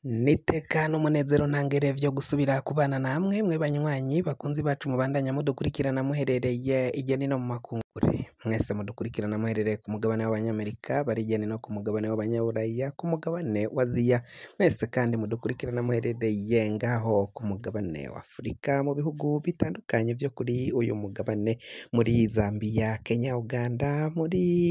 N'iteka n'umunezero ntangere vyo gusubira kubana namwe mwe banywanyi bakunzi bacu mubandanya mudukurikirana muherereye irya nino mu makungure, mwese mudukurikirana muherereye ku mugabane w'abanyamerika, bari hirya no ku mugabane w'abanyaburaya, ku mugabane wa Aziya, mwese kandi mudukurikirana muherereye ngaho ku mugabane wa Afurika, mu bihugu bitandukanye vyo kuri uyu mugabane, muri Zambia, Kenya, Uganda, muri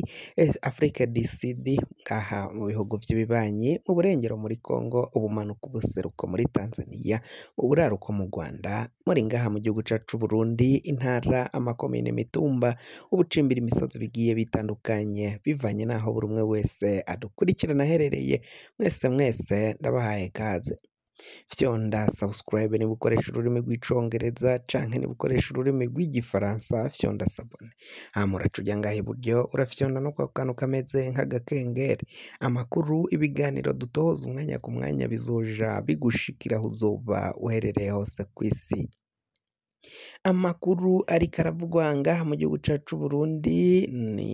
Afrique du Sud, ngaha mu bihugu vy'ibibanyi, mu burengero muri Congo, ubumanuko ubuseruko muri Tanzania, uburaruko mu Rwanda, muri ngaha mu gihugu cacu c'Uburundi, intara, amakomine, imitumba, ubucimbira imisozi bigiye bitandukanye, bivanye n'aho buri umwe wese adukurikirana aherereye, mwese mwese ndabahaye kaze. Fyonda subscribe niba ukoresha ururimi rw'icongereza canke niba ukoresha ururimi rw'igifaransa, fyonda s'abonner. Hama uraca uja ngaha iburyo urafyonda no kwako kantu kameze nk'agakengeri. Amakuru, ibiganiro dutoza umwanya ku mwanya bizoja bigushikira aho uzoba uherereye hose kw'isi. Amakuru ariko aravugwa ngaha mu gihugu cacu c'Uburundi ni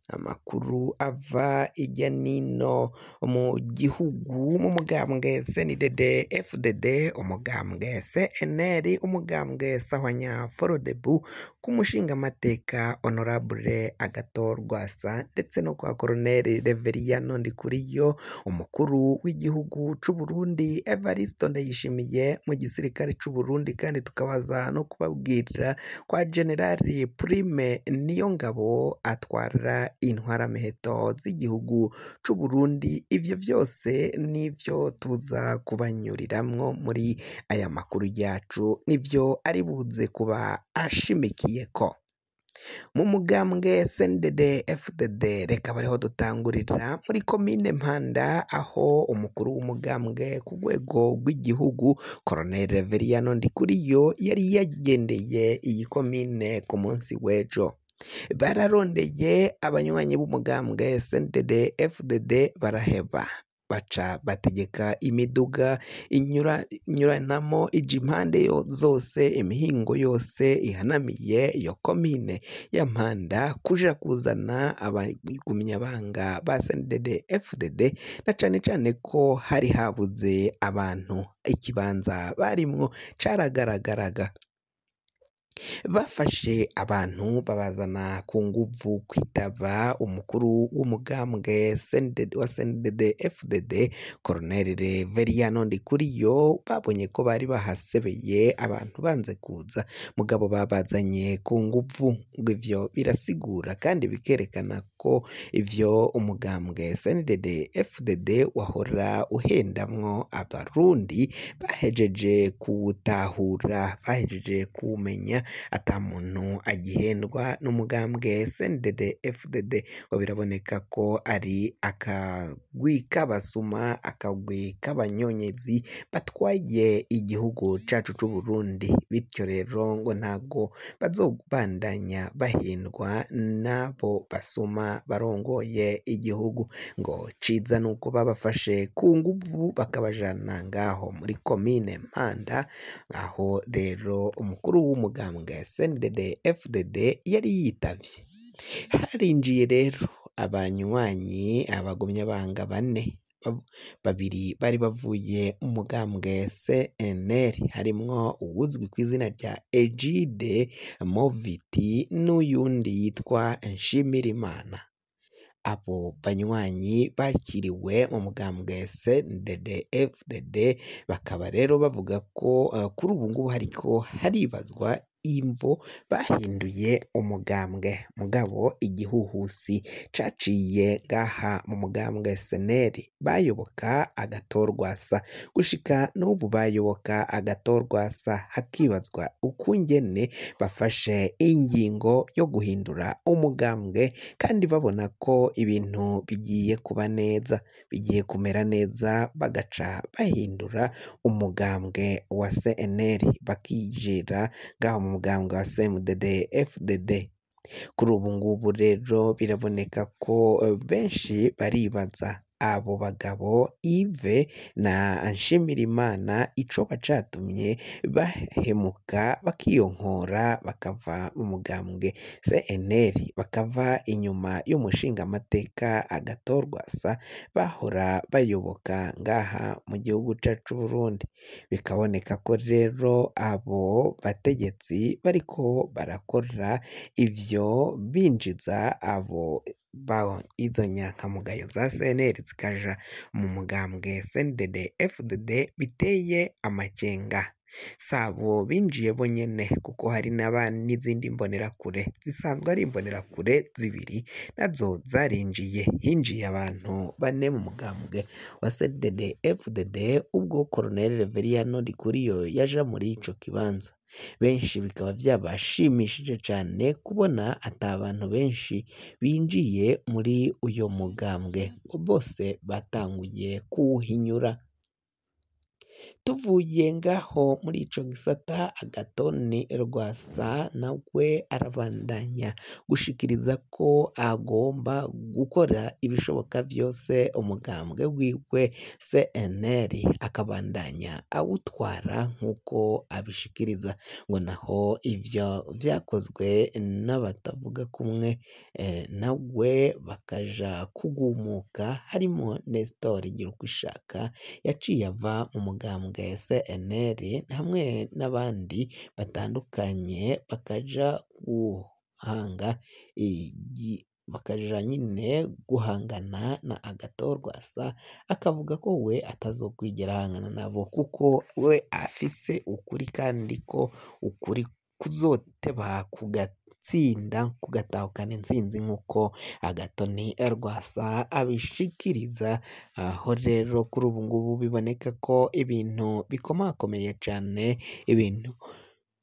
amakuru ava irya nino mu gihugu, mu mugambwe CNDD FDD, umugambwe CNL, umugambwe Sahwanya Forodebu, ku mushingamateka Honorable Agathon Rwasa ndetse no kwa Colonel Reveriyano Ndikuriyo, umukuru w'igihugu c'Uburundi Evariste Ndayishimiye mu gisirikare c'Uburundi, kandi tukabaza no kubabwira kwa Generali Prime Niyongabo atwara intwaramiheto z'igihugu c'Uburundi. Ivyo vyose nivyo tuza kubanyuriramwo muri aya makuru yacu, nivyo ari buze kuba ashimikiyeko. Mu mugambwe CNDD FDD reka bariho dutangurira muri komine Mpanda, aho umukuru w'umugambwe ku rwego rw'igihugu Colonel Reveriyano Ndikuriyo yari yagendeye iyi komine ku munsi w'ejo. Bararondeye abanywanyi b'umugambwe CNDD FDD baraheba, baca bategeka imiduga inyuranamo ija impande zose, imihingo yose ihanamiye iyo komine ya Mpanda, kuja kuzana abagumyabanga ba CNDD FDD, na cane cane ko hari habuze abantu, ikibanza barimwo caragaragaraga. Bafashe abantu babazana ku nguvu kwitaba umukuru w'umugambwe wa CNDD FDD Colonel Reveriyano Ndikuriyo, babonye ko bari bahasebeye abantu banze kuza, mugabo babazanye ku nguvu. Ngo ivyo birasigura kandi bikerekana ko ivyo umugambwe CNDD FDD wahora uhendamwo abarundi bahejeje kuwutahura, bahejeje kuwumenya, ata muntu agihendwa n'umugambwe CNDD FDD. Ngo biraboneka ko ari akagwi k'abasuma, akagwi k'abanyonyezi batwaye igihugu cacu c'Uburundi. Bityo rero ngo ntago bazobandanya bahendwa n'abo basuma barongoye igihugu. Ngo ciza nuko babafashe ku nguvu bakabajana ngaho muri komine Mpanda, aho rero umukuru w'umugambwe CNDD FDD yari yitavye. Harinjiye rero abanywanyi abagumyabanga bane, babiri bari bavuye mu mugambwe CNL, harimwo uwuzwi kw'izina rya Egide Moviti n'uyundi yitwa Nshimirimana. Abo banywanyi bakiriwe mu mugambwe CNDD FDD, bakaba rero bavuga ko kuri ubu ngubu hariko haribazwa imvo bahinduye umugambwe, mugabo igihuhusi caciye ngaha mu mugambwe SNL bayoboka Agathon Rwasa, gushika n'ubu bayoboka Agathon Rwasa, hakibazwa ukungene bafashe ingingo yo guhindura umugambwe kandi babona ko ibintu bigiye kuba neza, bigiye kumera neza, bagaca bahindura umugambwe wa CNL bakinjira ngaho mu mugambwe wa CNDD FDD. Kuri ubu ngubu rero biraboneka ko benshi baribaza abo bagabo Yves na Nshimirimana icoba catumye bahemuka bakiyonkora bakava mu mugambwe CNL, bakava inyuma y'umushingamateka Agathon Rwasa bahora bayoboka ngaha mu gihugu cacu c'Uburundi. Bikaboneka ko rero abo bategetsi bariko barakora ivyo binjiza abo izo nyankamugayo za CNL zikaja mu mugambwe CNDD FDD biteye amakenga. Sabo binjiye bonyene kuko hari n'izindi mbonerakure zisanzwe ari imbonerakure zibiri nazo zarinjiye. Hinjiye abantu bane mu mugambwe wa CNDD FDD ubwo Colonel Reveriyano Ndikuriyo yaja muri ico kibanza. Benshi bikaba vyabashimishije cane kubona ata bantu benshi binjiye muri uyo mugambwe, ngo bose batanguye kuwuhinyura. Tuvuye ngaho muri ico gisata, Agathon Rwasa nawe arabandanya gushikiriza ko agomba gukora ibishoboka vyose umugambwe wiwe CNL akabandanya awutwara nk'uko abishikiriza, ngo naho ivyo vyakozwe n'abatavuga kumwe nawe bakaja kugumuka, harimo Nestor Girukwishaka yaciye ava mu mugambwe CNL hamwe n'abandi batandukanye bakaja guhanga bakaja nyine guhangana na Agathon Rwasa, akavuga ko we atazokwigera ahangana nabo kuko we afise ukuri kandi ko ukuri kuzoteba kugatsinda kugatahukana intsinzi nk'uko Agathon Rwasa abishikiriza. Aho rero kuri ubu ngubu biboneka ko ibintu bikomakomeye cane, ibintu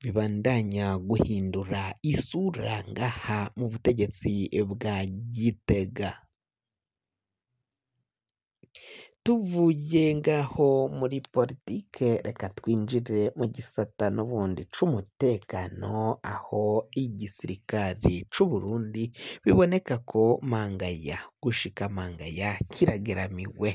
bibandanya guhindura isura ngaha mu butegetsi bwa Gitega. Tuvuye ngaho muri politike, reka twinjire mu gisata n'ubundi c'umutekano, aho igisirikare c'Uburundi biboneka ko mangaya gushika mangaya kirageramiwe,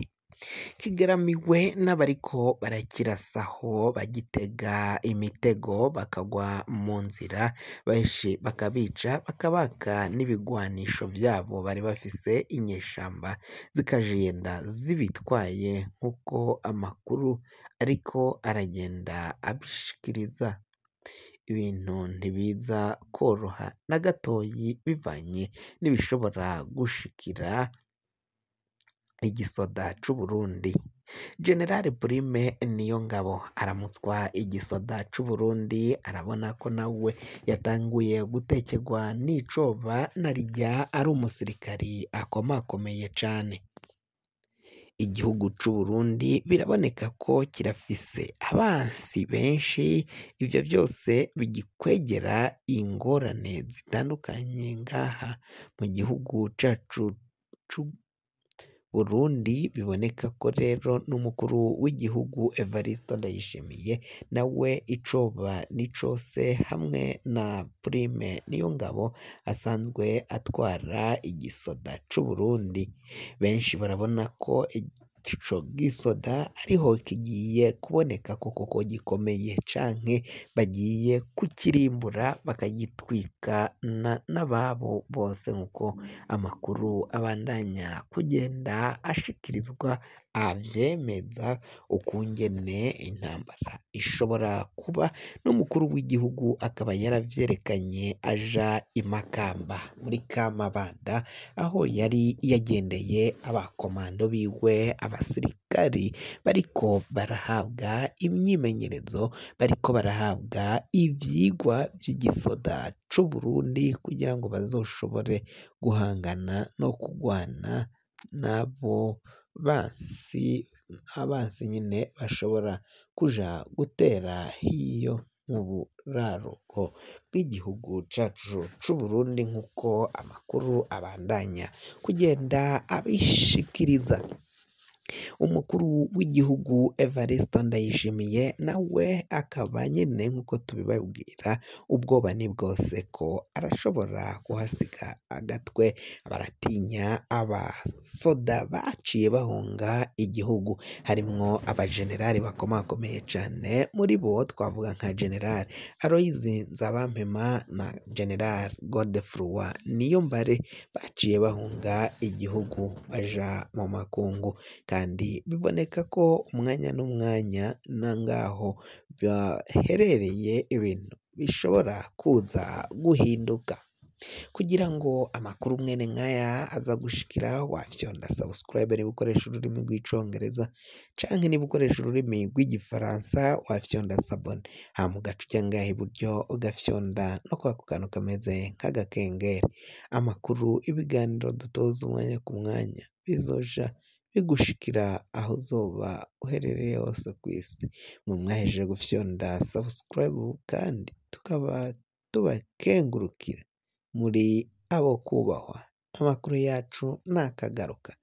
kigeramiwe n'abariko barakirasaho bagitega imitego bakagwa mu nzira, benshi bakabica bakabaka n'ibigwanisho vyabo bari bafise, inyeshamba zikagenda zibitwaye nk'uko amakuru ariko aragenda abishikiriza. Ibintu ntibiza koroha na gatoyi bivanye n'ibishobora gushikira igisoda c'Uburundi. General Prime Niyongabo aramutswa igisoda c'Uburundi, arabona ko nawe yatanguye gutekerwa n'icoba narirya ari umusirikari akomakomeye cane. Igihugu c'Uburundi biraboneka ko kirafise abansi benshi, ivyo vyose bigikwegera ingorane zitandukanye ngaha mu gihugu cacu c'Uburundi. Biboneka ko rero n'umukuru w'igihugu Evariste Ndayishimiye nawe icoba ni cose, hamwe na Prime Niyongabo asanzwe atwara igisoda c'Uburundi. Benshi barabona ko ico gisoda ariho kigiye kuboneka ko koko gikomeye, canke bagiye kukirimbura bakagitwika n'ababo bose, nkuko amakuru abandanya kugenda ashikirizwa avyemeza ukungene intambara ishobora kuba. N'umukuru w'igihugu akaba yaravyerekanye aja i Makamba muri Kamabanda, aho yari yagendeye abakomando biwe, abasirikari bariko barahabwa imyimenyerezo, bariko barahabwa ivyigwa vy'igisoda c'Uburundi kugira ngo bazoshobore guhangana no kugwana n'abo bansi, abansi nyine bashobora kuja gutera hiyo mu buraruko bw'igihugu cacu c'Uburundi, nk'uko amakuru abandanya kugenda abishikiriza. Umukuru w'igihugu Evariste Ndayishimiye nawe akaba nyene nk'uko tubibabwira, ubwoba ni bwose ko arashobora kuhasiga agatwe. Baratinya abasoda baciye bahunga igihugu, harimwo abajenerali bakomakomeye cane, muri bo twavuga nka General Aloys Nzabampema na General Godefroid Niyombare, baciye bahunga igihugu baja mu makungu, kandi biboneka ko umwanya n'umwanya na ngaho baherereye ibintu bishobora kuza guhinduka. Kugira ngo amakuru mwene nkaya aza gushikira, wafyonda subscribe niba ukoresha ururimi rw'icongereza, canke niba ukoresha ururimi rw'igifaransa wafyonda s'abonner, hama ugaca uja ngaha iburyo ugafyonda no kwako kantu kameze nk'agakengeri. Amakuru, ibiganiro dutoza umwanya ku mwanya bizoja bigushikira aho uzoba uherereye hose kw'isi. Mwe mwahejeje gufyonda subscribe kandi tukaba tubakengurukira, muri abo kubahwa. Amakuru yacu nakagaruka.